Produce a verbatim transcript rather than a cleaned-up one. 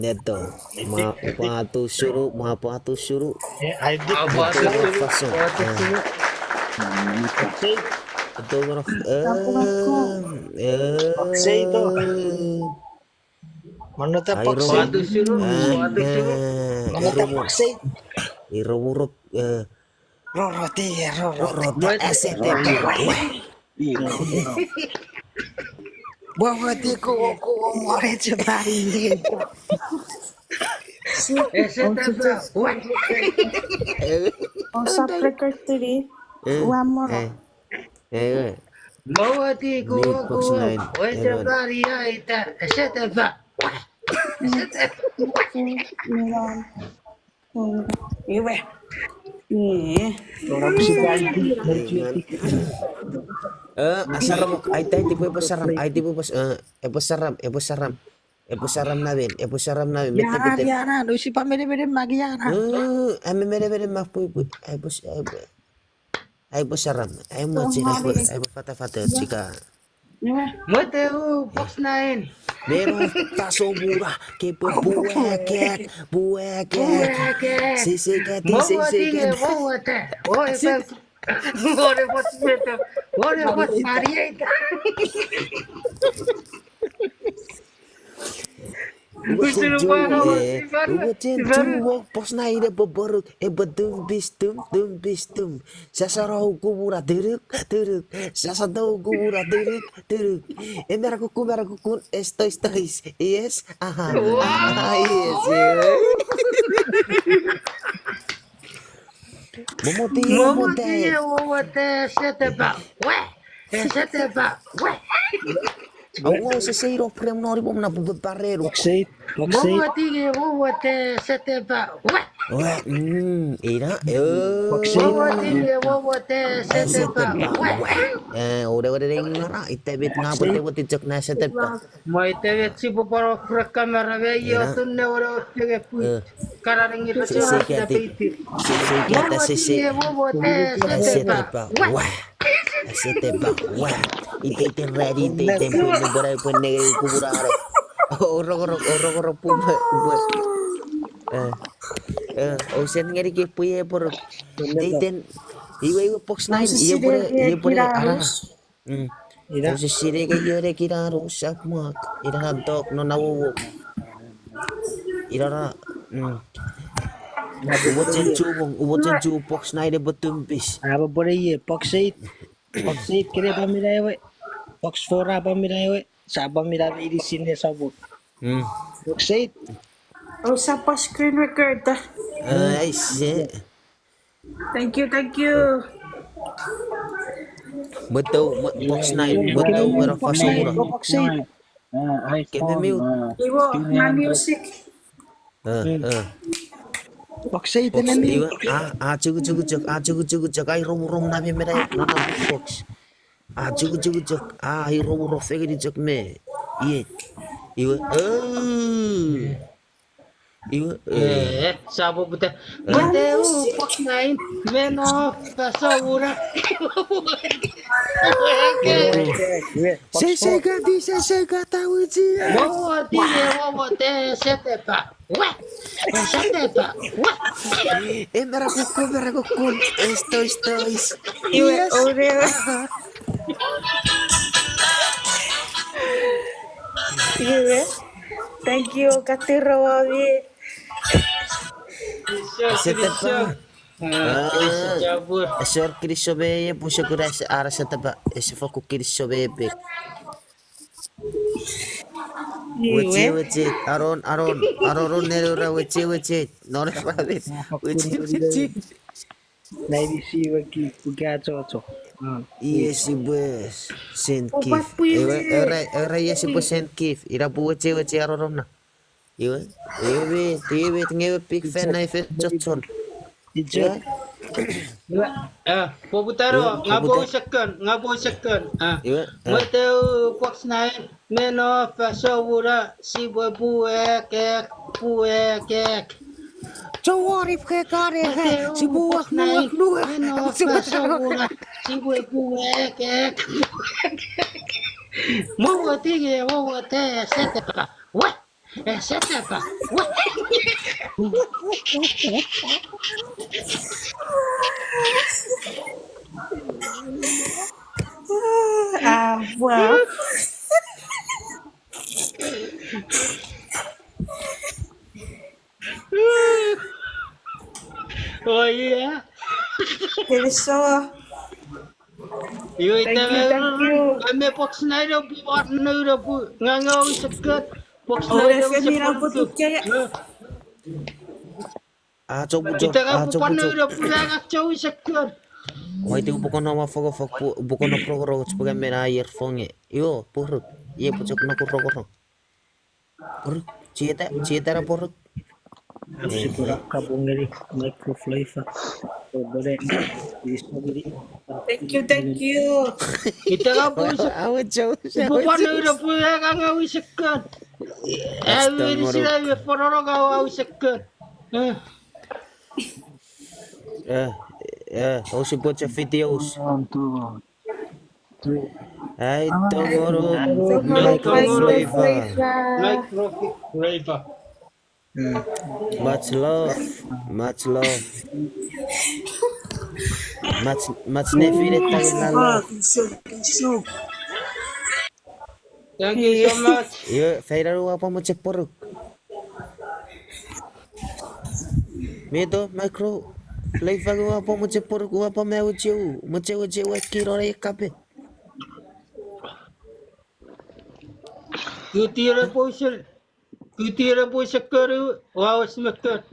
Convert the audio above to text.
Neto. Mwa pwatu sunu, mwa pwatu sunu. Eh, I did. Mwa pwatu sunu, faso. Pwatu sunu. Ato mano, eh, eh. Seito. Manata ai paksei. Robo-, pwatu sunu, eh, pwatu sunu. Eh, manata paksei. Irobo rop, eh. Roroti, eh, roroti. Roroti, esete. Wawati ko, ko, mwareche pari. Esete. Off the record three. Eh, one more. Eh, eh. Mawati ko, ko, mwareche pari aita, esete pa. Esete. Iwe. Ni. Eh, asaram, ai tai tipu epwe saram, ai tipu epwe s-, eh, epwe saram, epwe saram. Epwe saram naven, epwe saram naven, mete, mete. Yara, no sipa mene mene mak yara. Eh, ame mene mene mak pui, pui, epwe s-, epwe. Ai pwe saram, ai mwo chira pwe, ai pwe fatafata chika. Mwete u, box nine. Meno, taso mura, ke pwe puekek, puekek. Puekek. Seiseikati, seiseikati. Mowati, mowate. Ore box mete, ore box marieta. Ubochen chu, eh, ubochen chu wok box nine epwe poruk, epwe tum pis tum, tum pis tum. Sasaro kumura turuk, turuk. Sasato kumura turuk, turuk. Emera kukun, emera kukun, estois, estois. Yes, aha, aha, yes, yes. Momoti, momoti. Momoti, momoti, setepa. We. Setepa. We. Aua, se seiro frem nori pom na pupe parero. Box eight, box eight. Momoti, momoti, setepa. We. We, mm, ina, eh. Box eight. Momoti, momoti, setepa. We. Eh, ore, ore, ore, ngara, ite bit nga, box eight. Bote, bote, chok na setepa. Mwa ite bit si poporo freka mara me io tunne ore, ore, ore, pui. Eh. Karaning ito se, se, kati. Se, se, kata, se, se. Momoti, momoti, setepa. Setepa. We. Setepa, wa. Ite, ite, ready, ite, ite, pun, pun, pun, pun, nege, kuburaro. Orogoro, orogoro, pun, pun. Eh, eh, osen ngeni ke pui e poruk. Ite, iten, iwe, iwe, box nine, iwe, pure, iwe, pure, ara. Mm. Ose sire ke iore kiraro, sap mak. Ira na dok, no na wowo. Ira na, mm. Ubochen chu, ubochen chu, box nine, epwe tum pis. Abo pure iei, box eight. Box eight kene pamina ewe. Box four a pamina ewe. Sa pamina ewe inisin ne sapot. Mm. Box eight. Oh, sa pa screen record, ah. Ah, I see. Thank you, thank you. Beto, box nine, beto, wero, box eight. Box eight. Kene mute. Iwo, my music. Eh, eh. Box eight, box, ene mi. Iwe, a, a, chuku, chuku, chok, a, chuku, chuku, chok, ai romu, romu, na mi, mena, no, no, box. A, chuku, chuku, chok, a, ai romu, ro, fengeni, chok, me. Iei. Iwe, oh. Iwe, eh. Eh, sapo puta. Eh. Mateu, box nine, meno, pasomura. Sese kati, sese kata wichi. Wowo, tine, wowo, te, setepa. Wa! Setepa. Wa! Emera kukkun, emera kukkun. Esto, esto, es. Iwe, yes. Ore. Iwe. Thank you, katiro wami. Setepa. Ah, ah, ese chapur. Ese wor kinisou me ie, pun ese kuna ese, ara setepa. Ese fokkun kinisou me epek. Iwe. Weche, weche, aron, aron, aron, nero ra, weche, weche. Nore ra, weche, weche. Naini si weki, puka chocho. Ah. Iwe sipwe send gift. Ewe, era, era iwe sipwe send gift. Ira pu weche, weche, aron na. Iwe, iwe, iwe, nge iwe big fan na ifen chochon. Iwe. Iwe, eh, poputaro, eh, nga popu second, nga popu second. Ah. Iwe, eh. Mateu box nine, meno pasomura, sipwe puekek, puekek. Chowari pwe kare, mateu sipwe box nine, wak nuek, meno pasomura, sipwe puekek, puekek. Mowo tinge, mowo te, setepa. Wa! Eh, shut up. What? Ah, wow. Oh, yeah. Thank you, thank you. Ame box nine o pu, what no no pu, ngang o isekan. Box nine o isekan. Ita ka pu, what no no pu, ngang o isekan. Mwaiti upwe kon nom a fokofok, upwe kon nom rongorong, chipwe ka mena aier fong e. Io, puruk. Ie pwe chok naku rongorong. Puruk, chieta, chieta na puruk. Sipwe ra kapong ngeni Micro Flavor. Obole, please, obole. Thank you, thank you. Ita ka pwe awe chou, upwe pwan nura pwe ka ngawi sekan. Awe ni sila me fororo ka ngawi sekan. Eh, eh, osipwe che videos. One, two, three. Ai, tongoro, Micro Flavor. Micro Flavor. Much love, much love. Much, much nefine tangin lalo. Thank you so much. Iwe, feino ua pwan mochen pworuk. Meto, Micro Flavor, ua pwan mochen pworuk, ua pwan me aucheu, mochen aucheu, ua kino ne kape. Kutiere poisel, kutiere poisel kori, ua wes me kori.